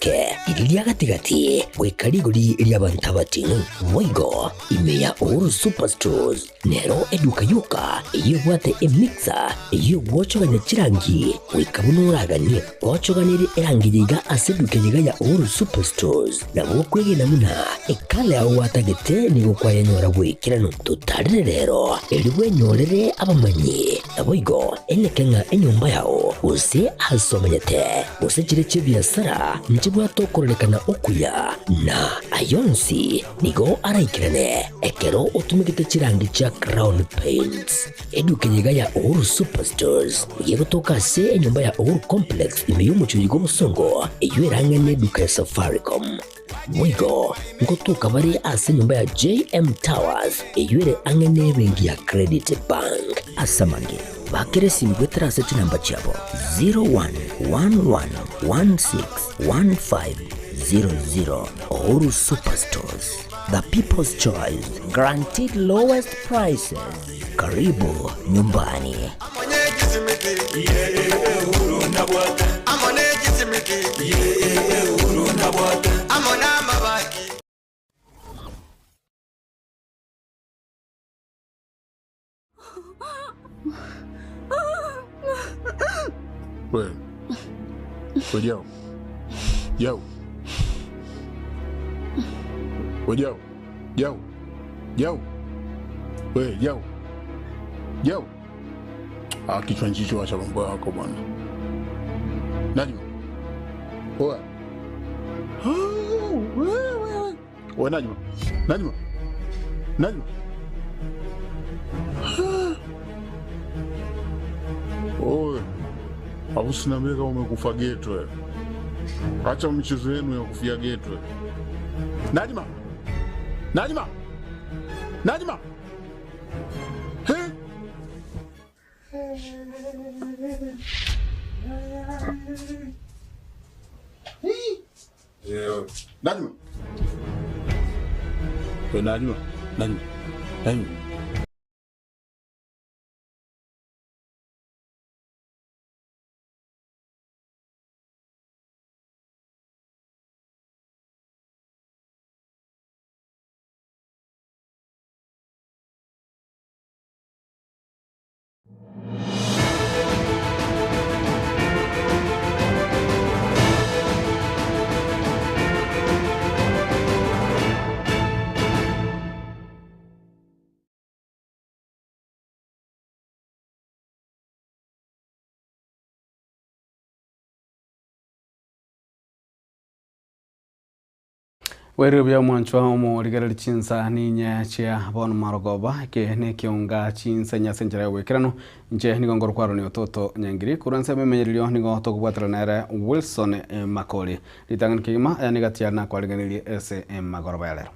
rike, riria ria gati-gati, goika rigori ri'abanto abating'u. Boigo, ime ya Uhuru Superstores nero eduka yoka eyio ebwate emixer eyio egwochogania chirangi goika buna oraganie. Gwochoganirie erangi eye iga ase eduka eye iga ya Uhuru Superstores, nabo okwegena buna ekala yao gwatagete nigo kwayenyora bw'ekeranu. Totarere rero, erio bwenyorere abamanyi. Naboigo eneke ng'a enyomba yao, gose aase omenyete, gose chiria chi'ebiasara, nchibwate okororekana okuya, na ayio onsi nigo araikerane ekero otumegete chirangi chia Crown Paints. Eduka eye iga ya Uhuru Superstores nigo egotoka ase enyomba ya Uhuru Complex ime y'omochie oyo bw'obosongo, eyio erang'ane eduka ya Safaricom. Boigo ngotoka bare ase enyomba ya JM Towers eyio ere ang'e n'ebenki ya Credit Bank. Ase amange, bakera esimi goetera ase chinamba chiabo 0111161500. Uhuru Superstores, the people's choice, guaranteed lowest prices. Karibu nyumbani. We, we Jau. Jau. We Jau. Jau. Jau. We Jau. Jau. Ah, kichwa nchicho acha mambo yako bwana. Najma. Oa. Oh, wewe. We Najma. Najma. Najma. Oe. Afu usiniambie kama umekufa geto wewe. Acha michezo yenu ya kufia geto. wewe. Najma. Najma. Najma. He? Najma. We Najma. Najma. Najma. Bwairire buya omwanchwa omorigereria chinsa ninye chia bono marogoba eke nekeonga chinsa inye ase enchera y'oboikeranu inche nigo ngorokwa Aaron Ototo Nyangiri korwa ensemo emenyererio nigo tokobwatera nere Wilson Makori ritang'ani kegima aya nigo atiare nakwarigererie ase emagoroba ya rero.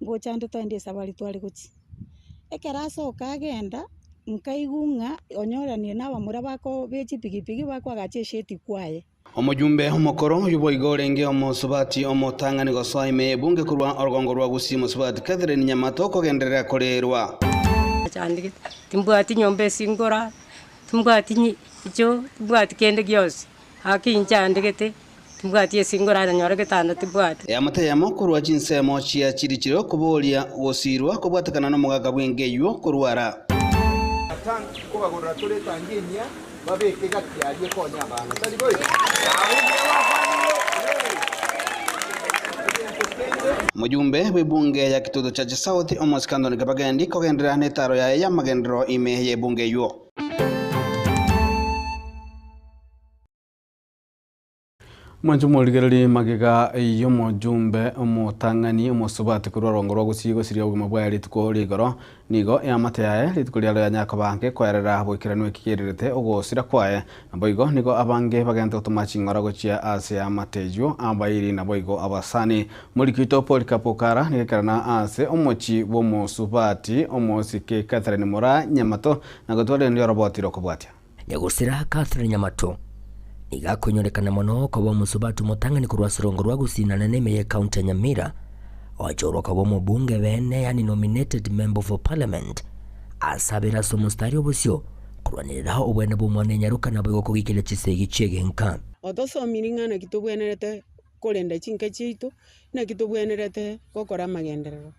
Ngocha ande twaende esabari tware gochia. Ekero asoka agenda, nkaigwa ng'a onyoranire na abamura bako be chipigipigi bakoagacha esheti kwaye. Omojumbe omokoro oyio boigo orenge omosubati omotang'ani gosoa ime y'ebunge korwa orogongo rwa Gusii Mosubati Catherine Nyamato kogenderera korerwa. Nachandegete, timbwati nyomba ase ngora, timbwati nyi choo, timbwati kende gionsi, gaki inchandegete, timbwati ase ngora nanyora getanda timbwati. Eamate eyemo korwa chinsemo chia chirichiro koboria gosiirwa kobwatekana nomogaka bw'enka eyio korwara. Nkobagorera tore etangi enyia, babeke gati aria ekonye abana. Tari boigo? Omojumbe bw'ebunge ya Kitutu Church South, Omosike Anthony Kibagendi, kogenderera netaro yaye y'amagenderero ime y'ebunge eyio. Mwanche omorigererie magega y'omojumbe omotang'ani omosubati korwa orongo rwa gusii gosiria obogima bwaye rituko rigoro, nigo eamate yaye rituko riaro yanyara koba ange koerera boikeranu eki kererete ogosira kwaye. Naboigo nigo abange bagente gotoma ching'ora gochia ase eamate eyio, abairi naboigo abasani. Moriki oito Polycarp Okara nigo ekerana ase omochie bw'omosubati omosike Catherine Moraa Nyamato na gotwara rende oroboti rokobwatia. Nyagosira Catherine Nyamato nigo akonyorekana mono koba omosubati omotang'ani korwa ase rongo rwa Gusii na nene ime y'ecounty ya Nyamira, ochorwa koba omobunge bene yaani nominated member of parliament ase abere ase omostari obosio. Korwanerera obwene bw'omwana enyaroka naboigo kogiikeria chisegi chi'egenka. Otosomiri ng'a naki tobwenerete korenda chinka chiaito, naki tobwenerete gokora amagenderero.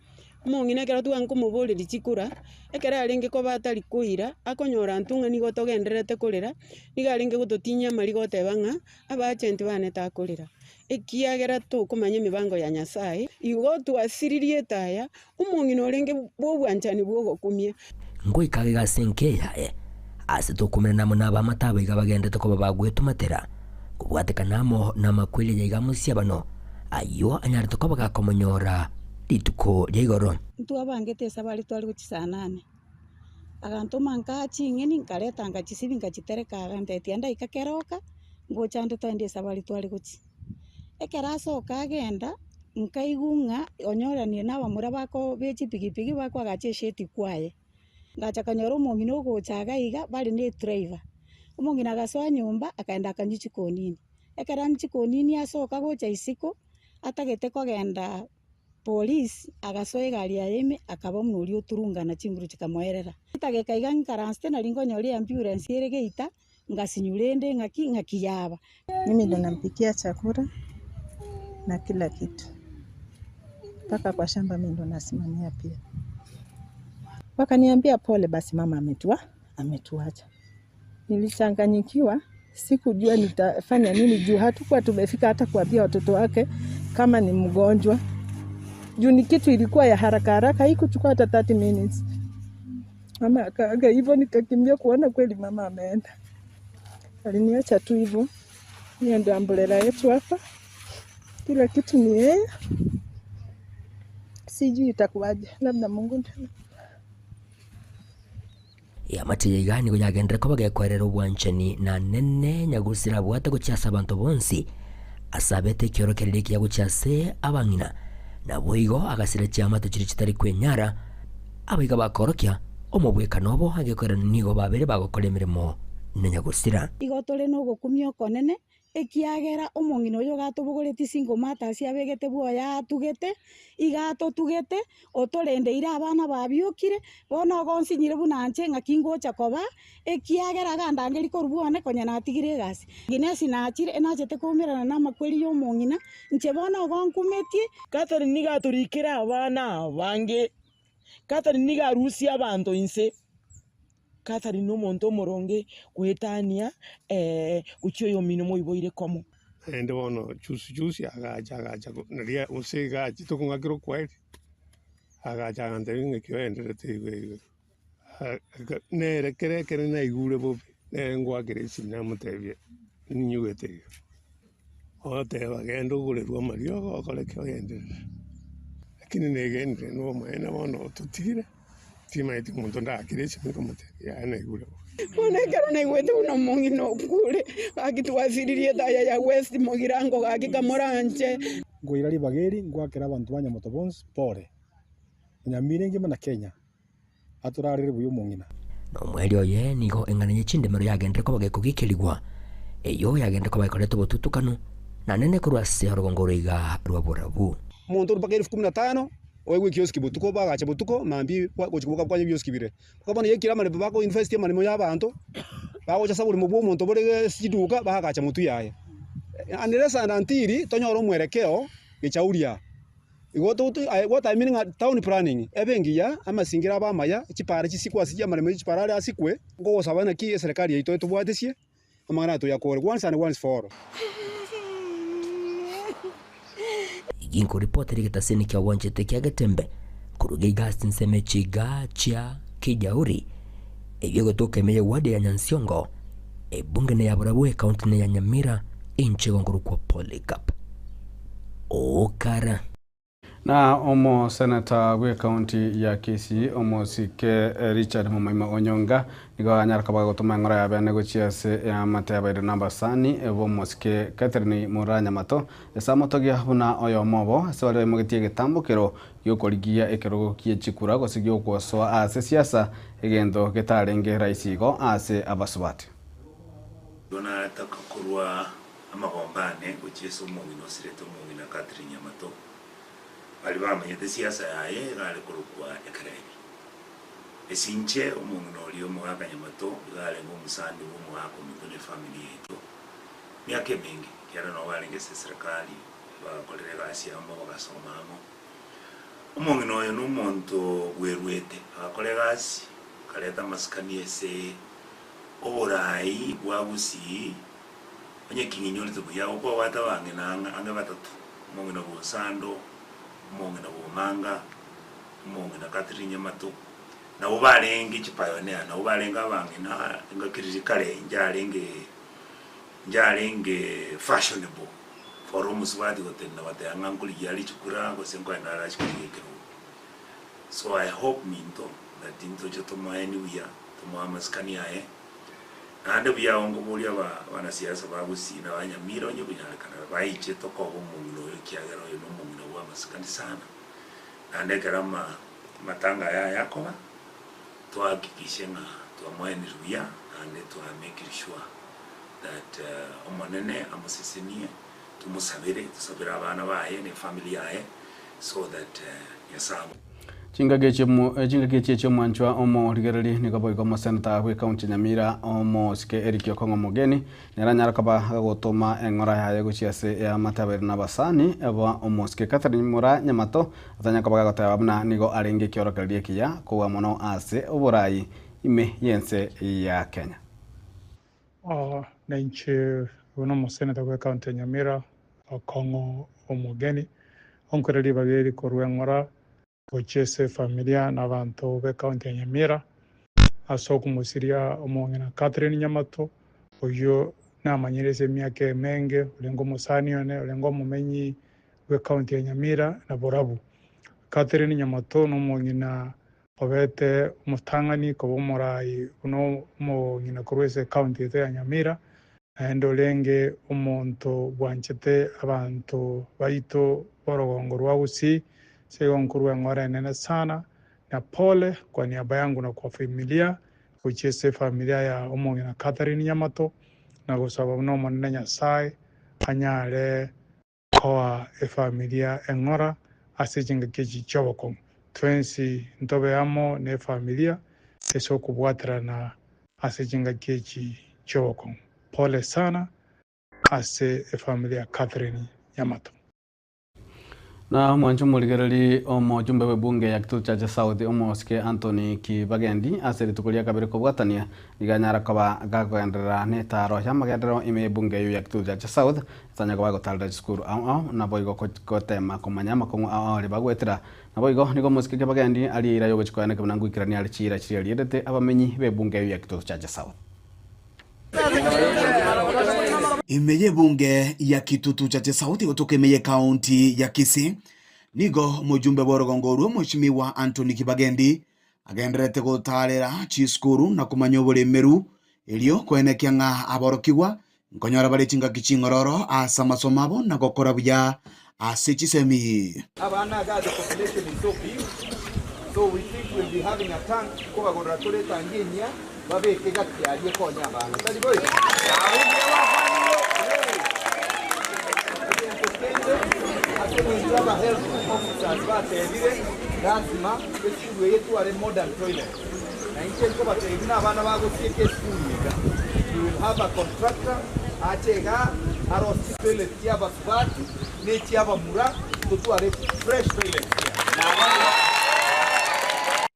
Omong'ina ekero twanga komoboreria chikura, ekero arenge koba atari koira, akonyora intwe ng'a nigo togendererete korera, nigo arenge gototinyia amariga oteba ng'a abaachenti bane takorera, ekiagera tokomanya emibango ya Nyasaye. Igo twasiririe etaya, omong'ina orenge bwa obwanchani bwa ogokumia. Ngoika agega ase enka eyaye, aase tokomerana amo nabamate abo iga bagenderete koba bagwetomatera, kobwatekana amo namakweri aya iga amosiabano, ayio anyarete koba gakomonyora rituko ria igoro. Ntwabangete esabari tware gochia saa nane, agantoma nkaa ching'eni nkareta nkachisibia nkachitereka agantetia ndaika keroka, ngocha ande toende esabari tware gochia. Ekero asoka agenda, nkaigwa ng'a onyoranire na abamura bako be chipikipiki bakoagacha esheti kwaye. Ngacha konyora omong'ina ogocha iga iga bare na edriver, omong'ina agasoa nyomba akaenda akanywa chikonini. Ekero anywa chikonini asoka gocha isiko, atagete kogenda polisi, agasoa egari yaye ime akaba buna oria oturungana chinguru chikamoerera. Chidageka iga nkaransete nari nkonyora eambulance ere geita, ngasinywa rende ng'aki ng'aki yaba. Mimi ndo nampikia chakula na kila kitu, mpaka kwa shamba mimi ndo nasimamia pia. Wakaniambia pole basi, mama ametua ametuacha. Nilichanganyikiwa, sikujua nitafanya nini juu hatukuwa tumefika hata kuambia watoto wake kama ni mgonjwa, juu ni kitu ilikuwa ya haraka haraka, haikuchukua hata 30 minutes. Mama akaaga hivyo, nikakimbia kuona kweli mama ameenda. Aliniacha tu hivyo. Hiyo ndio umbrella yetu hapa, kila kitu ni yeye. Sijui itakuwaje, labda Mungu ndiye. Eamate ya iga nigo yagenderere koba gekoerera obwanchani na nene nyagusira abwate gochia ase abanto bonsi, ase abete ekiorokererio ekiya gochia ase abang'ina, naboigo agasira chiamate chiria chitari kwenyara, abaiga bakorokia omobwekano obo agekoerana nigo babere bagokora emeremo na nyagusira. Igo tore nogokumia okonene, Ekiagera omong'ina oyo gatobogoretie chingoma ase abegete bwoye atugete, iga atotugete, otorendeire abana babiokire, bono ogonsinyire buna inche ng'aki ngocha koba, ekiagera agandangeria korwa bwane konya natigire egasi. Ginesi nachire, nachete koumerana namakweri y'omong'ina, inche bono ogonkumetie. Catherine nigo atorikire abana abange, Catherine nigo arusie abanto inse. Catherine nomonto omoronge goetania gochia oyomino moiboire komo. Naende bono juzi juzi agacha agacha naria gose iga achete kong'akera okweri, agacha agantebia ng'a oenderete igo igo. Nere kere ekere naigure bobe, nere ngoakera esimi namotebia ninyigwete iga. Ogoteba genda ogorerwe amariogo okore ki ogenderere, lakini negenire nobomaene bono ototigire, timanyeti omonto ndakire esimi nkomotebia yaya naigure bobe. Bono ekero naigwete buna omong'ina okure, gaki twasiririe etaya ya West Mogirango gaki kamoranche. Nkoira ribaga eri ngoakera abanto ba Nyamoto bonsi pore, na Nyamira engima na Kenya. Atorarere buya omong'ina. Na omoerio oye nigo eng'ana ye chindemero yagenderere koba gekogikerigwa, eyio yagenderere koba ekoreta obotutukanu, na nene korwa ase orogongo oroiga rwa borabu. Omonto ore mpaka elfu kumi na tano oegwe ekioski botuko, bagache botuko mambia gochia koboka kwanya ebioski biria. Mpaka bono yaikire amaremo bako invest amaremo ya abanto, bagocha ase oboremo bwa omonto bore ase chiduka bagacha motwe yaye. Unless and until tonyore omwerekeo gechauria. Igo aye gwatamire ng'a town planning ebe engiya, amasingira abe amaya, chipara chisikwe ase amaremo ye chipara are asikwe, nkogosaba naki eserekari yaito etobwatesie amang'ana aya toyakore once and once for all. Ginkoripotera egetaseni kia gwanchete kia Getembe koruga iga ase chinsemo echi iga chia Kijauri, eyio egotoka ime ye ward ya Nyansiongo, ebunge neya barabwo ekaunti neya Nyamira, inche igo nkorokwa Polycarp. Okara. Na omoseneta bw'ekaunti ya Kisii omosike Richard Momoima Onyonga nigo anyare koba agotoma eng'ora ya bene gochia ase eamate y'abaire na abasani b'omosike Catherine Muranyamato ase amotogia buna oyomo obo ase baria baimogetie egetambokero gi'okorigia ekerogo gie chikura gose gi'ogwosoa ase siasa egento getarenge rahisi igo ase abasubati. Igo nataka korwa Amagomba ane gochia ase omong'ina osirete omong'ina Catherine Nyamato, baria bamanyete siasa yaye iga are korokwa Ekerebi. Ase inche, omong'ina oria omogaka Nyamato iga arenge omosani bw'omogaka ominto na efamiri yaito miaka emenge, ekiagera nabo barenge ase eserekari, bagakorera egasi amo, bagasoma amo. Omong'ina oyo nomonto bweruete, agakora egasi, akareta amasikani ase oborai bwa Gusii, onye king'inyorete buya, okwabwate abang'ina ang'e ang'e batato, omong'ina bw'Osando, omong'ina bw'Omanga, omong'ina Catherine Nyamato, nabwo barenge chipioneer, nabwo barenge abang'ina engaki riria kare inche njarenge fashionable for omosubati gotenena goteba ng'a nkorigia are chikura gose nkoenda are ase korigia ekerogo. So I hope minto that ntoche tomoeni buya, tomoe amasikani aye, naende buya agwo nkoboria aba abanasiasa ba Gusii na abanyamira onye konyarekana baiche tokoba omong'ina oyo ekiagera oyo nomong'ina bwa amasikani sana. Naende ekero amatanga aya ayakoba, tohakikishe ng'a twamoenire buya naende twamekire sure that Omonene amosesenie, tomosabere, tosabere abana baye na efamiri yaye so that Nyasaye amo. Chingaki echi chingaki echi echi'omwanchwa omorigereria nigo boigo omoseneta bw'ekaunti ya Nyamira omosike Eric Okong'o Omogeni nere anyare koba agotoma eng'ora yaye gochia ase eamate abairi na abasani ba omosike Catherine Mura Nyamato atanyare koba gagoteba buna nigo arenge ekiorokererio ekiya kobua mono ase oborai ime y'ense ya Kenya. Na inche buna omoseneta bw'ecounty ya Nyamira, Okong'o Omogeni, onkore ribaga eri korwa eng'ora gochia ase efamilia na abanto b'ecounty ya Nyamira ase okomosiria omong'ina Catherine Nyamato, oyio namanyire ase emiaka emenge, orenge omosani one, orenge omomenyi bw'ecounty ya Nyamira na borabu. Catherine Nyamato nomong'ina Obete omotang'ani koba omoraai buna omong'ina korwa ase ecounty yaito ya Nyamira, naende orenge omonto bwanchete abanto baito b'orogongo rwa Gusii, ase igo nkorwa eng'ora enene sana, na pole kwa niaba yangu na kwa familia, gochia ase efamilia ya omong'ina Catherine Nyamato, na gosaba buna Omonene Nyasae anyare Koa efamilia eng'ora ase chingaki echi chi'obokong'u. Twensi ntobe amo nefamilia ase okobwaterana ase chingaki echi chi'obokong'u. Pole sana ase efamilia ya Catherine Nyamato. Na omwanche omorigereri omojumbe bw'ebunge ya Kitutu Chache South omosike Anthony Kibagendi ase rituko ria kabere kobwatania Nigo anyare koba gakogenderera netaaro y'amagenderero ime y'ebunge eyio ya Kitutu Chache South, atanye koba agotarera chisukuru ao ao, naboigo gotema komanya amakong'u ao ao aria bagoetera. Naboigo nigo omosike Kibagendi arie eira y'ogochia koeneka buna ngoikerania are chiira chiria arietete abamenyi b'ebunge eyio ya Kitutu Chache South. Ime y'ebunge ya Kitutu Chache South gotoka ime y'ekaunti ya Kisii, nigo omojumbe bw'orogongo orwo Mweshimiwa Anthony Kibagendi Agendererete gotaarera chisukuru na komanya oboremeru, erio koenekia ng'a aborokigwa nkonyora bare chingaki ching'ororo ase amasomo abo na gokora buya ase chisemi. Abana iga the population is so big so we think we'll be having a tank nkobagorera tore etangi enyia babeke gati aria ekonye abana tari boigo? Egento kende ase eng'encho aba health officers batebire lasima esukuru eye etware modern toilet na inche nkobatebia buna abana bagosieka esukuru iga we will have a contractor ache igaa arosie chitoilet chia abasubati ne echia abamura totware fresh toilets here.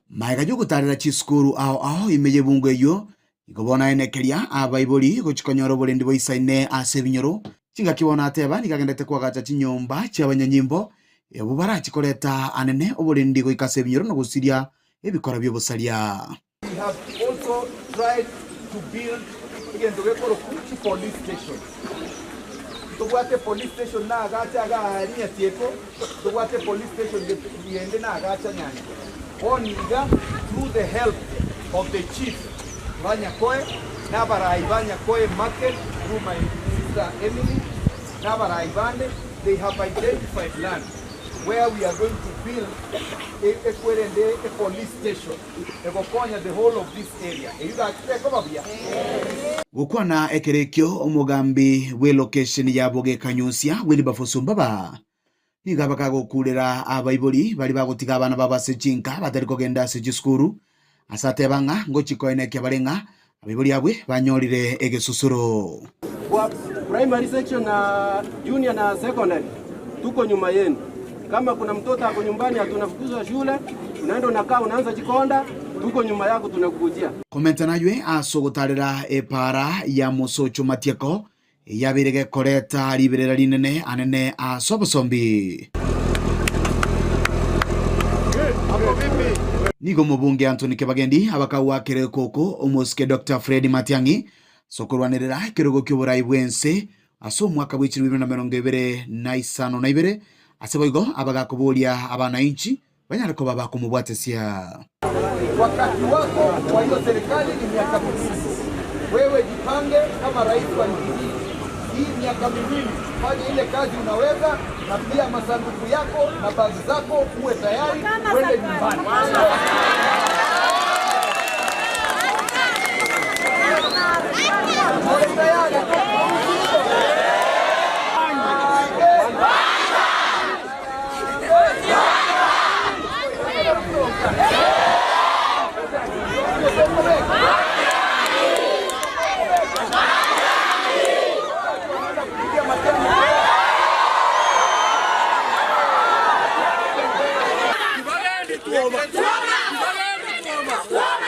Magega y'ogotaarera chisukuru ao ao ime y'ebungo eyio, nigo bono aenekeria abaibori gochia konyora oborendi boisaine ase ebinyoro. Chingaki bono ateba nigo agendete koagacha chinyomba chi'abanyanyimbo, abwo barachie koreta anene oborendi goika ase ebinyoro na gosiria ebikora bi'obosaria. We have also tried to build egento gekorokwa chipolice station. Ntobwate police station nagacha iga aaria Nyatieko, ntobwate police station yende nagacha Nyanchwa. Bono iga through the help of the chief ba Nyakoe na abarai ba Nyakoe market through my sister Emily na abarai bande, they have identified land where we are going to build ekwerende a police station egokonya the whole of this area. Eyio gaki tekoba buya? Gokwana ekero ekio omogambi bw'elokesheni ya Bogekanyusia Wilberforce Ombaba nigo abakagokurera abaibori baria bagotiga abana babo ase chinka batari kogenda ase chisukuru. Ase ateba ng'a ngochia koenekia bare ng'a abaibori abwe banyorire egesusuro. Kwa primary section na junior na secondary tuko nyuma yenu. Kama kuna mtoto ako nyumbani atunafukuzwa shule, unaenda unakaa unaanza chikonda, tuko nyuma yako tunakukujia. Komenta naywe ase ogotarera epaara ya mosocho matieko eyabeire gekoreta riberera rinene anene ase obosombi. Nigo omobunge Anthony Kibagendi abakagwakera ekoko omosike Doctor Fred Matiang'i ase okorwanerera ekerogo ki'oborai bw'ense ase omwaka bwe chilifu ibere na emerongo ebere na isano na ibere, ase boigo abagakoboria abanainchi banyare koba bakomobwatesia. Wakati wako wa hiyo serikali ni miaka miwili. Wewe jipange kama rais wa nchi hii, hii miaka miwili fanya ile kazi unaweza, na pia masanduku yako na bagi zako uwe tayari uende nyumbani. Uwe tayari.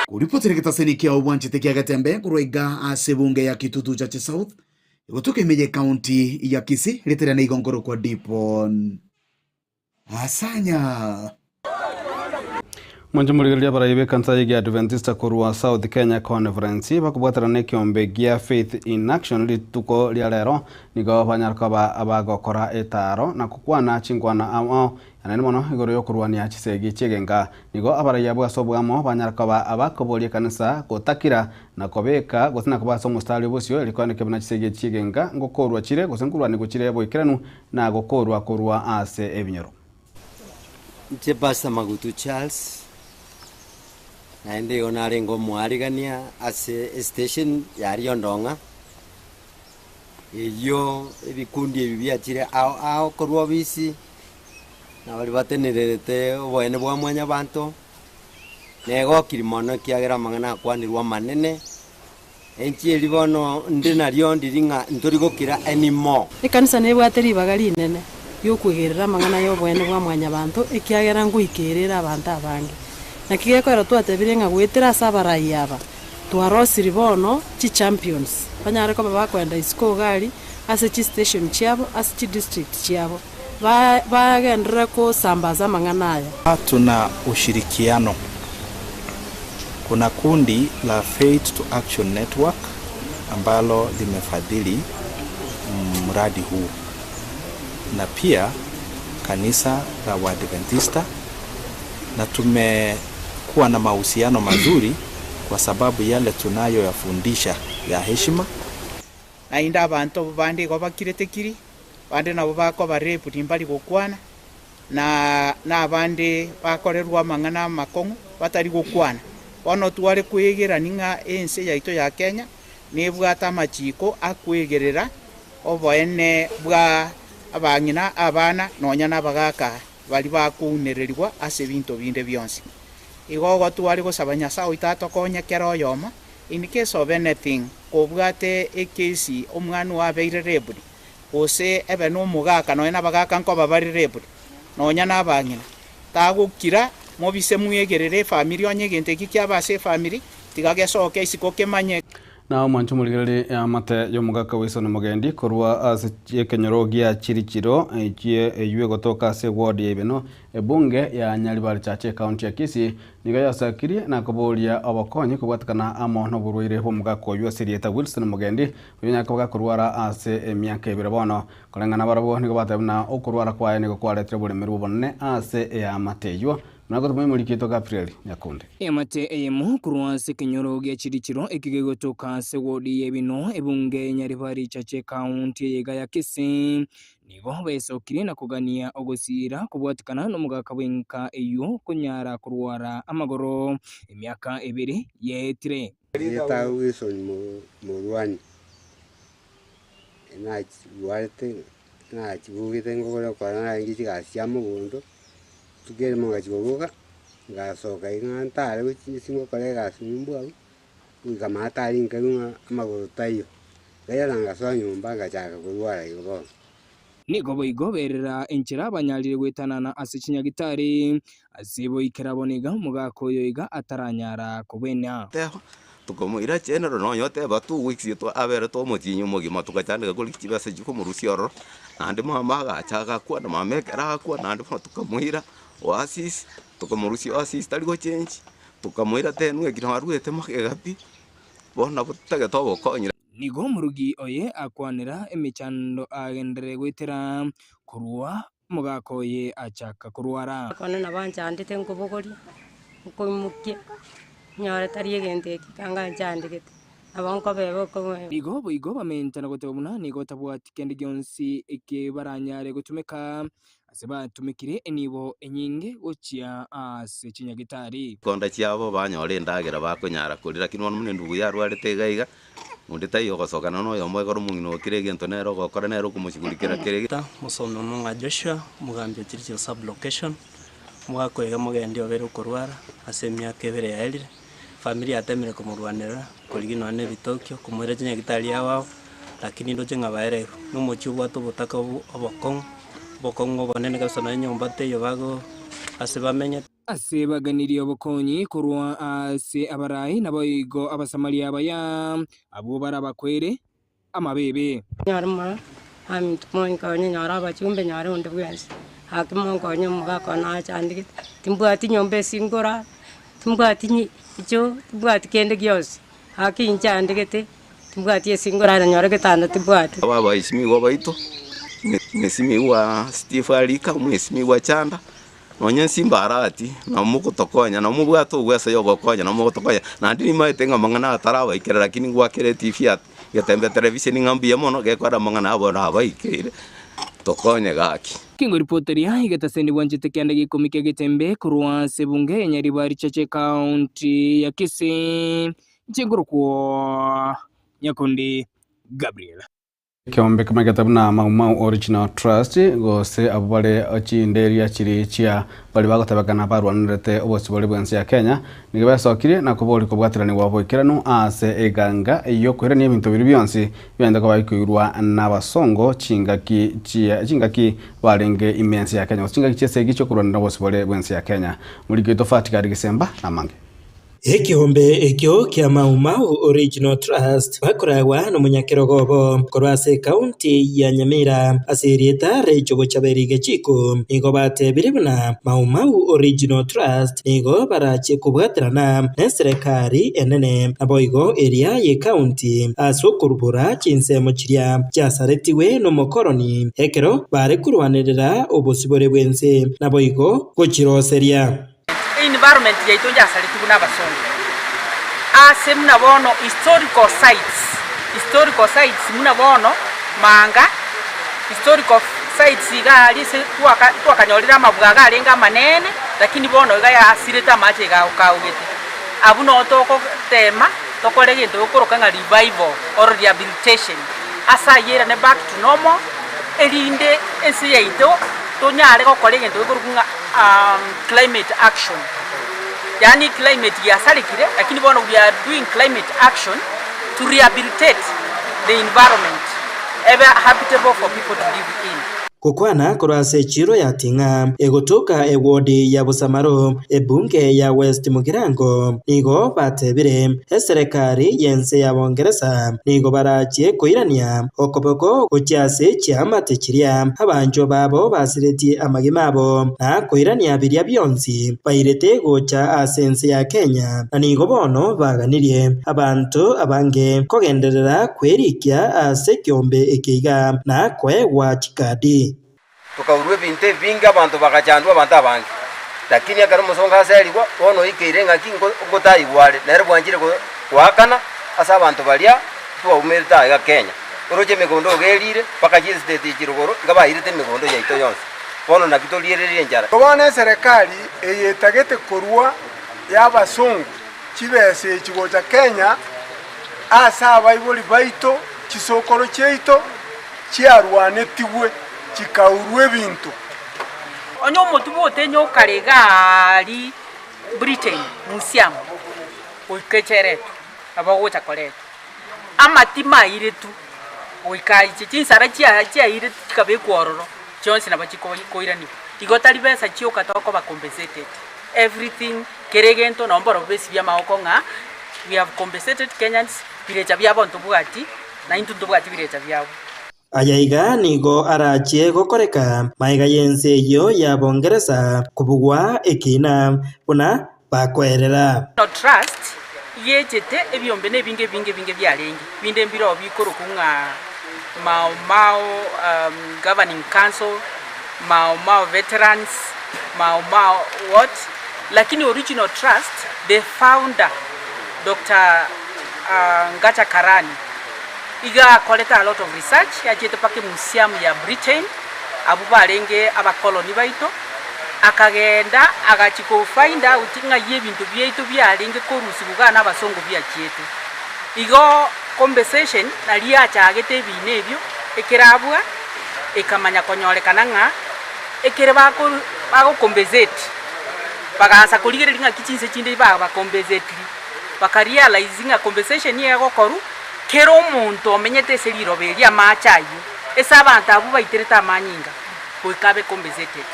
Koripotera egetaseni kia obwanchete kia Getembe korwa iga ase ebunge ya Kitutu Chache South, egotoka ime ye county ya Kisii, rieta riane igo nkorokwa Dipon Asanya. Mwanche morigereria abarai b'ekanisa y'Egeadventista korwa South Kenya Conference bakobwaterana nekiombe gia Faith in Action rituko ria rero nigo banyara koba abagokora etaaro na kokwana chinkwana ao Naende mono igoro y'okorwania chisegi chi'egenka, nigo abarai abwo ase oboamo banyara koba abakoboria ekanisa gotakira na kobeka gose na koba ase omostari obosio erio koeneke buna chisegi echi chi'egenka ngokorwa chire gose nkorwanigwa chire boikeranu na gokorwa korwa ase ebinyoro. Inche Pastor Magutu Charles, naende igo narenge omoarigania ase estation ya Riondong'a, eyio ebikundi ebi biachire ao ao korwa obisi, na baria batenererete oboene bwa mwanyabanto, negokiri mono ekiagera amang'ana akwanirwe amanene, enchi eria bono nde nario ndiri ng'a ntori gokira anymore. Ekanisa nebwate ribaga rinene ri'okwegerera amang'ana y'oboene bwa mwanyabanto, ekiagera ngoika ere ere abanto abange. Naki gekoera twatebire ng'a goetera ase abarai aba, twarosirie bono chichampions, banyare koba bakoenda isiko iga aria, ase chistation chiabo, ase chidistrict chiabo, ba bagenderere kosambaza amang'ana aya. Tuna ushirikiano. Kuna kundi la Faith to Action Network ambalo limefadhili mradi huu na pia kanisa la Waadventista na tumekuwa na mahusiano mazuri kwa sababu yale tunayoyafundisha ya heshima. Naende abanto bande igo bakirete kiri, bande nabo bakoba raped mbari gokwana, na na abande bakorerwa amang'ana amakong'u batari gokwana. Bono tware koegerani ng'a ense yaito ya Kenya nebwate amachiko akoegerera oboene bwa abang'ina, abana, nonya na abagaka baria bakounererigwa ase ebinto binde bionsi. Igo igo tware gosaba Nyasae oito atokonye kera oyomo, in case of anything, kobwate ecase omwana oo abeire raped, gose ebe na omogaka nonya na abagaka nkoba bare raped, nonya na abang'ina, tagokira mobise mwegerere efamiri onye egento eki kiaba ase efamiri, tiga gesoke isiko kemanye. Na omwanche omorigererie eamate y'omogaka Wilson Mogendi korwa ase ekenyoro gia Chirichiro echie eywo egotoka ase eward ya Ibeno ebunge ya Nyaribari Chache ekaunti ya Kisii nigo yasakirie na koboria obokonyi kobwatekana amo noborwaire bw'omogaka oywo ase erieta Wilson Mogendi oywo onyare koba gakorwara ase emiaka ebere bono. Koreng'ana barabwo nigo bateba buna okorwara kwaye nigo kwaretire oboremerwa obonene ase eamate eywo. Buna gotoma omoriki oito Gabriel Nyakundi. Eamate eyemo korwa ase ekenyoro gia Chirichiro eki gegotoka ase wodi y'Ebino, ebunge ya Nyaribari Chache ekaunti eye iga ya Kisii, nigo besokirie na kogania ogosiira kobwatikana nomogaka bw'enka eyio konyara korwara amagoro emiaka ebere yaetire. Erieta Wilson Morwani, nachirwarete nachibugete ngokora kora narenge chigasi chia mogondo, rituko erimo ngachia koboka. Ngasoka iga ng'a ntare gochia inse ngokora egasi nyomba abwo, goika maate aria nkaigwa ng'a amagoro taiyo, nkairana ngasoa nyomba ngachaka korwara igo bono. Nigo boigo berera enchera banyarire goetanana ase chinyagitari, ase boikera bono iga omogaka oyo iga ataranyara kobwenia. Teba, Tokamoira chenero nonya oteba 2 weeks aberete omotienyi omogima togachandeka korigia chibesa chikomorusia ororo, naende mama agacha agakwana mama ekero akwana naende bono tokamoira oasis, tokamorusia oasis tari gochengi, tokamoira 10 weeks nabo arwete magega pi, bono nabo totagete obokonyi. Nigo omorugi oye akwanera emechando agenderere goetera korwa omogaka oye achaka korwara. Bono nabo anchandete nkobogoria, nkoimokia, nyore tari egento eki kanga anchandegete, nabo nkobeba okobe. Nigo boigo bamenta na goteba buna nigo tabwati kende gionsi eke baranyare gotumeka Ase batumekire enibo enyinge gochia ase chinyagitari. Chikonda chiabo banyora endagera bakonyara koria, lakini bono buna endugu yarwarete iga iga, onde taiyo ogosokana na oyomo ekero omong'ina okire egento nere ogokora nere okomoshughulikera kere. Mosome omong'a Joshua, omogambi o Chirichiri Sub-location, omogaka oiga mogendi obeire okorwara ase emiaka ebere yaerire, efamiri yatemire komorwanerera, korigia nonya na ebitokio, komoira chinyagitari ao ao, lakini ndoche ng'a baereirwe. Na omochie obwate obotaka obo obokong'u, obokong'u obonene kabisa nonya enyomba teiyo bago ase bamenyete. Ase baganirie obokonyi korwa ase abarai, naboigo Abasamaria abaya, abwo barabakwere amabeebe. Nyore mono, aminto monkonye nyore abachumbe nyore onde bwensi, gaki monkonye omogaka one achandegete, timbwati nyomba ase nkorara, timbwati nyi choo, timbwati kende gionsi, gaki inchandegete, timbwati ase nkorara nyore getanda timbwati. Aba abaesimigwa baito, mwesimigwa Steve Arika, mwesimigwa Chanda, Nonya ensimba arati, nabo mogotokonya, nabo mobwate ogwesa y'ogokonya, nabo mogotokonya. Naende nimaete ng'a amang'ana aya tarabaikera, lakini ngwakere etibi ya getembe televisheni ng'a mbuya mono, gekora amang'ana aya bono abaikeire, tokonye gaki. Kengoripoteria egetaseni bwanchete kianda gia ikomi kia getembe korwa ase ebunge ya Nyaribari Church Ekaunti ya Kisii, inche nkorokwo Nyakundi Gabriel. Ekeombe kemanyete buna Mau Mau Original Trust gose abwo bare chinderia chiri chia baria bagotebekana barwanerete obosibore bw'ense ya Kenya nigo besokirie na koboria kobwatiranigwa boikeranu ase eganga y'okoirania ebinto biria bionsi biaende koba bikoirwa n'abasongo chingaki chia chingaki barenge ime ense ya Kenya gose chingaki chi'esegi chi'okorwanera obosibore bw'ense ya Kenya. Moriki oito Fatikari Gisemba namange. Ekeombe ekio kia Mau Mau Original Trust bakoragwa nomonyakerogo obo korwa ase ekaunti ya Nyamira ase erieta Rachel Bochaberi Gechiko nigo batebire buna Mau Mau Original Trust nigo barache kobwaterana neserekari enene naboigo eria y'ekaunti ase okorubora chinsemo chiria chiasaretigwe nomokoroni ekero bare korwanerera obosibore bw'ense naboigo gochiroseria. Environment yaito nyasaretigwe na abasongo ase buna bono historical sites, historical sites buna bono Manga, historical sites iga aria ase twaka twakanyorire amabwe iga arenge amanene lakini bono iga yasirete amache iga akaugete. Abwo noo togotema tokore egento gekoroka ng'a revival or rehabilitation ase ayio erane back to normal erinde ense yaito tonyare gokora egento gekorokwa ng'a climate action, yaani climate giasarekire lakini bono we are doing climate action to rehabilitate the environment ebe habitable for people to live in. Gokwana korwa ase echiiro ya Ting'a, egotoka ewodi ya Busamaro, ebunge ya West Mugirango, nigo batebire eserekari y'ense ya Bongeresa nigo barachie koirania okoboko gochia ase chiamate chiria abanchwa babo basiretie amagima abo, na koirania biria bionsi bairete gocha ase ense ya Kenya, na nigo bono baganirie abanto abange kogenderera kwerikia ase ekeombe eke iga, na koegwa chikadi. Tokaurwa ebinto ebinge, abanto bagachandwa, abanto abange. Lakini ekero omosongo aserigwa, bono oikeire ng'aki ngotaigwa are, nere bwanchire goakana ase abanto baria twaumerete aiga Kenya. Oroche emegondo iga erire, mpaka chiestate echi rogoro, iga bairete emegondo yaito yonsi. Bono naki toriererie enchara. Bono eserekari eye etagete korwa y'abasongo chibesa echi gocha Kenya ase abaibori baito, chisokoro chiaito chiarwanetigwe chikaurwa ebinto. Onye omotubo otenye okare iga aria. Britain Museum goika echeretwe, nabo ogocha koretwa. Amatima airetwe goika aiche chinsara chia chiairetwe chikabekwa ororo, chionsi nabo chikoi koiraniwa. Igo tari besa chioka tokoba compensated, everything kera egento nonye mborobwo besibie amagoko ng'a we have compensated Kenyans birecha biabo ntobwati, na intwe ntobwati birecha biabo. Aya iga nigo arachie gokoreka magega y'ense eyio ya Bongeresa kobugwa ekiina buna bakoerera. No Trust yechete ebiombe na ebinge ebinge ebinge biarenge, binde mbiroo bikorokwa ng'a Mau Mau Governing Council, Mau Mau Veterans, Mau Mau what, lakini original trust the founder Doctor Ngacha Karani iga akorete a lot of research, achete mpaka emuseum ya Britain, abwo barenge abakoloni baito, akagenda agachia ko find out ng'ai ebinto biaito biarenge korusigwa igaa na abasongo biachiete. Igo compensation naria achagete ebina ebio, ekerabua ekamanya konyorekana ng'a ekere bako bago compensate, bagaansa korigereria ng'aki chinse chinde baba compensatiri, baka realize ng'a compensation egokorwa kera omonto omenyete ase riroba erio amache ayio, ase abanto abwo baiterete amanyinga, goika abe compensated.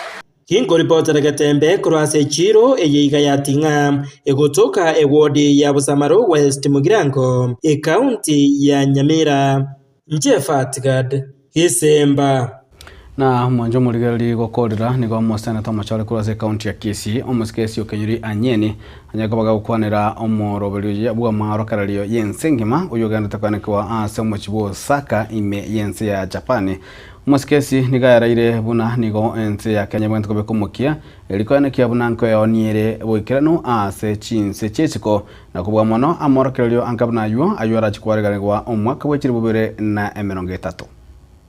Tinkoripotera getembe korwa ase echiiro eye iga ya Ting'a, egotoka ewodi ya Bosamaro West Mugirango, ekaunti ya Nyamira. Inche Fatgad Gisemba. Na omwancho omorigereria gokorera nigo omoseneta omochore korwa ase ekaunti ya Kisii, omosikesi Okenyuri Anyeni, anyare koba gagokwanera omoroberio bw'amaorokererio y'ense engima oyio ogenderete koenekiwa ase omochie bwa Osaka ime y'ense ya Japan. Omosikesi nigo ayaraire buna nigo ense ya Kenya ebwenerete kobeka omokia erio koenekia buna nkoeonia ere boikeranu ase chinse chi'esiko na kobua mono amaorokererio anga buna ayio ayio arache koareganigwa omwaka bwe chilifu bibere na emerongo etato.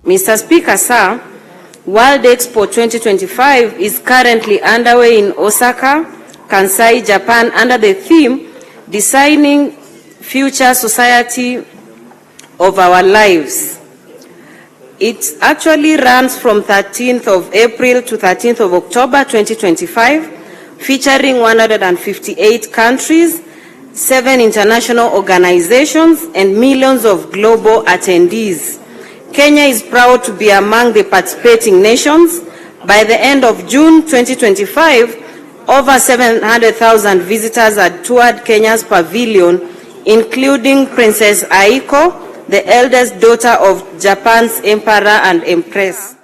Mister Speaker, Sir, World Expo 2025 is currently underway in Osaka, Kansai, Japan under the theme Designing Future Society of Our Lives. It actually runs from 13th of April to 13th of October 2025, featuring 158 countries, seven international organizations, and millions of global attendees. Kenya is proud to be among the participating nations. By the end of June 2025, over 700,000 visitors had toured Kenya's pavilion, including Princess Aiko, the eldest daughter of Japan's emperor and empress.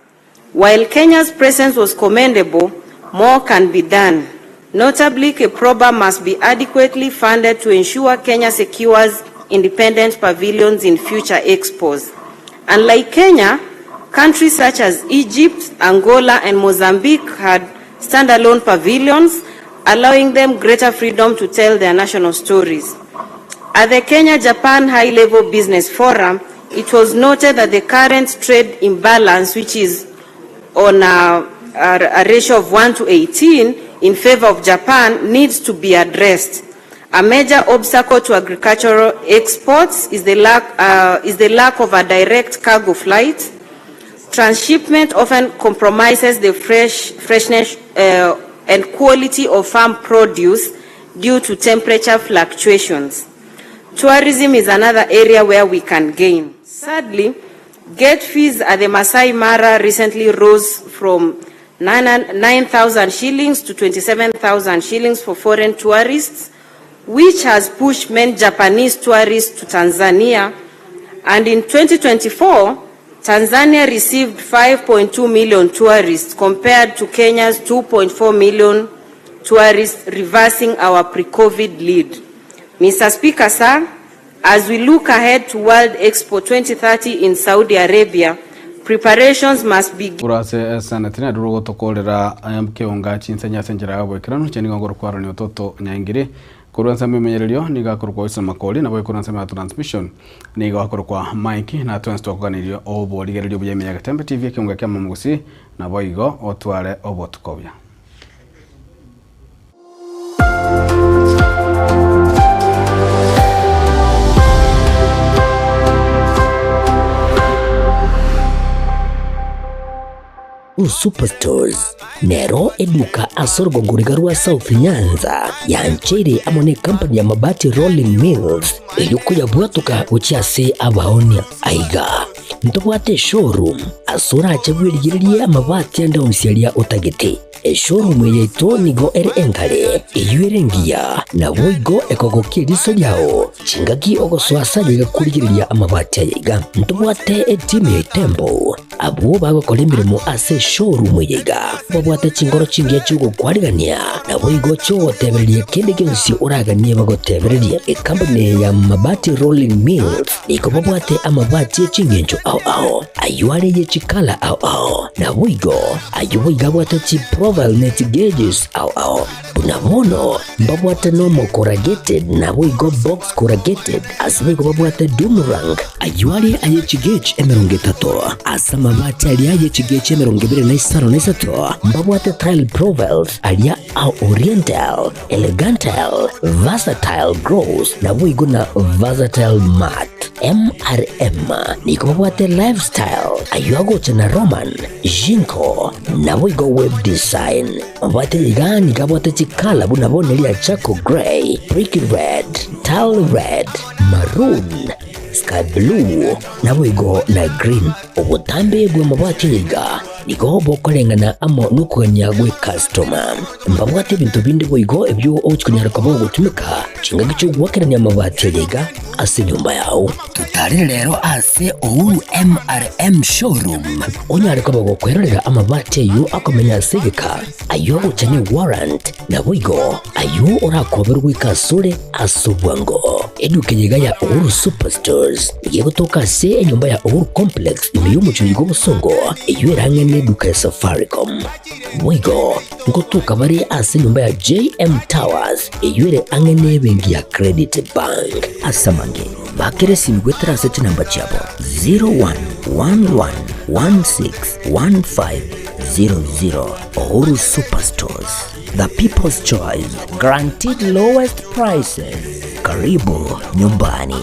While Kenya's presence was commendable, more can be done. Notably, KEPROBA must be adequately funded to ensure Kenya secures independent pavilions in future expos. Unlike Kenya, countries such as Egypt, Angola, and Mozambique had standalone pavilions, allowing them greater freedom to tell their national stories. At the Kenya-Japan High-Level Business Forum, it was noted that the current trade imbalance, which is on a, a, a ratio of 1 to 18 in favor of Japan, needs to be addressed. A major obstacle to agricultural exports is the lack, uh, is the lack of a direct cargo flight. Transshipment often compromises the fresh, freshness uh, and quality of farm produce due to temperature fluctuations. Tourism is another area where we can gain. Sadly, gate fees at the Masai Mara recently rose from 9,000 shillings to 27,000 shillings for foreign tourists, which has pushed many Japanese tourists to Tanzania. And in 2024, Tanzania received 5.2 million tourists compared to Kenya's 2.4 million tourists, reversing our pre-COVID lead. Mr. Speaker, sir, as we look ahead to World Expo 2030 in Saudi Arabia, preparations must be Korwa ase eseneti narwo rogotokorera keonga chinsenya ase enchera ya oboikeranu chiria nigo ngorokwarania ototo nyaingiri. Korwa ensemo y'emenyererio nigo akorokwa Wilson Makori, nabo korwa ensemo ya transmission nigo akorokwa Mike, na twensi twakoganeirie oborigereria obuya ime ya Getembe TV ekeonga kia Momogusi, naboigo otware obotuko obuya. Uhuru Superstores nero eduka ase orogongo riga rwa South Nyanza yancheire amo ne company ya Mabati Rolling Mills erio koyabwatoka gochia ase abaonia. Aiga ntobwate eshowroom ase orache bwerigererie amabati ande onsi aria otagete. Eshowroom eye yaito nigo ere engare, eyio ere engiya, naboigo ekogokia eriso riao chingaki ogosoa ase aye iga korigereria amabati aya iga. Ntobwate etimu ya Itembo Abwo bagokora emeremo ase eshowroom eye iga babwate chingoro chingiya chi'ogokwarigania, naboigo chi'ogotebereria kende gionsi oraganie bagotebererie. Ekampuni eye ya Mabati Rolling Mills nigo babwate amabati e chingencho ao ao, ayio are ye chikala ao ao, naboigo ayio boigo abwate chiprofile ne chigauges ao ao. Buna bono mbabwate nomo corrugated naboigo box corrugated, ase boigo babwate doom rank, ayio are aye chigauge 30, ase amabati aria aye chigauge 23 mbabwate tile profiles aria a oriental, elegantal, versatile gross naboigo na versatile matte. MRM nigo babwate lifestyle, ayio agocha na Roman, Jinko, naboigo web design. Mabwate iga nigo abwate chikala buna bono eria charcoal grey, brick red, tile red, maroon, sky blue, naboigo na green. Obotambe bw'amabati aya iga nigo bokoreng'ana amo nokogania gw'ekastoma. Mbabwate ebinto binde boigo ebio ogochi konyara koba ogotumeka chingaki chi'ogoakerania amabati aya iga ase enyomba yao. Totarere rero ase Uhuru MRM Showroom onyare koba gokwerorera amabati ayio akomenya ase egeka, ayio agocha ne warrant, naboigo ayio orakoberwe goika asore ase obwango. Eduka eye iga ya Uhuru Superstores nigo egotoka ase enyomba ya Uhuru Complex ime y'omochie oyo bw'Obosongo, eyio ere ang'e neduka ya Safaricom. Boigo ngotoka bare ase enyomba ya JM Towers eyio ere ang'e nebenki ya Credit Bank. Ase amange, bakere esimi goetera ase chinamba chiabo 0111161500. Uhuru Superstores, the people's choice, guaranteed lowest prices. Karibu nyumbani.